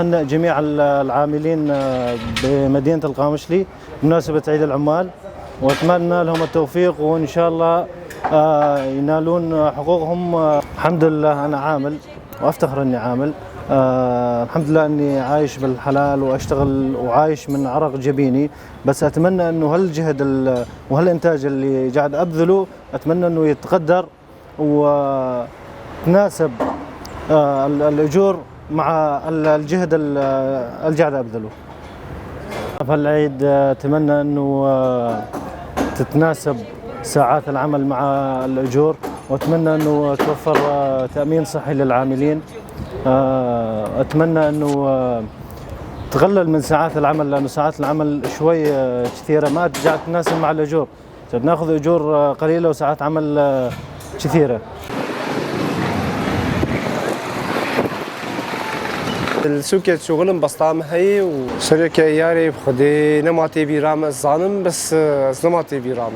أهنئ جميع العاملين بمدينة القامشلي بمناسبة عيد العمال، وأتمنى لهم التوفيق وإن شاء الله ينالون حقوقهم. الحمد لله أنا عامل وأفتخر أني عامل. الحمد لله أني عايش بالحلال وأشتغل وعايش من عرق جبيني، بس أتمنى أنه هالجهد وهالإنتاج اللي قاعد أبذله أتمنى أنه يتقدر وتناسب الأجور مع الجهد اللي قاعد أبذله. في هالعيد أتمنى أنه تتناسب ساعات العمل مع الأجور، وأتمنى أنه توفر تأمين صحي للعاملين. أتمنى أنه تقلل من ساعات العمل، لأنه ساعات العمل شوي كثيرة ما قاعد تناسب مع الأجور، ناخذ أجور قليلة وساعات عمل كثيرة. السوق شغلم بسطام هي وشركة ياري بخدي نماتي بيرام الظالم، بس نماتي بيرام.